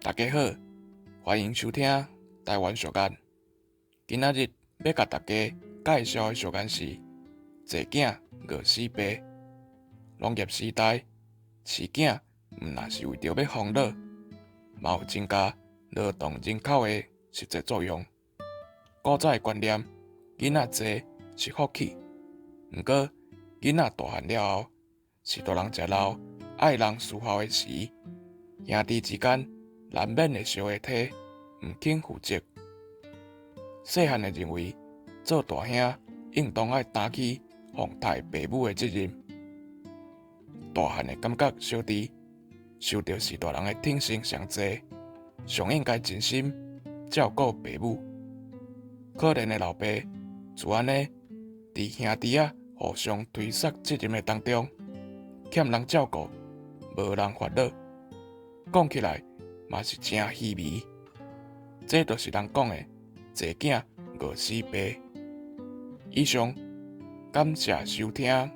大家好，歡迎收聽台灣俗諳。今仔日欲共大家介紹的俗諳是濟囝餓死爸。農業時代，飼囝毋但是為著欲防老，嘛有增加勞動人口的實際作用。古早的觀念，囡仔濟是福氣，毋過囡仔大漢了後，是大人食老、愛人侍候的時，兄弟之間難免會相會推，毋肯負責。細漢會認為，做大兄應當愛擔起奉刣爸母的責任。大漢會感覺小弟受著序大人的疼惜上濟，上應該盡心照顧爸母。可憐的老爸，就按呢，佇兄弟仔互相推捒責任的當中，欠人照顧，無人煩惱。講起來嘛是誠稀微，這就是人講的濟囝餓死爸。以上，感謝收聽。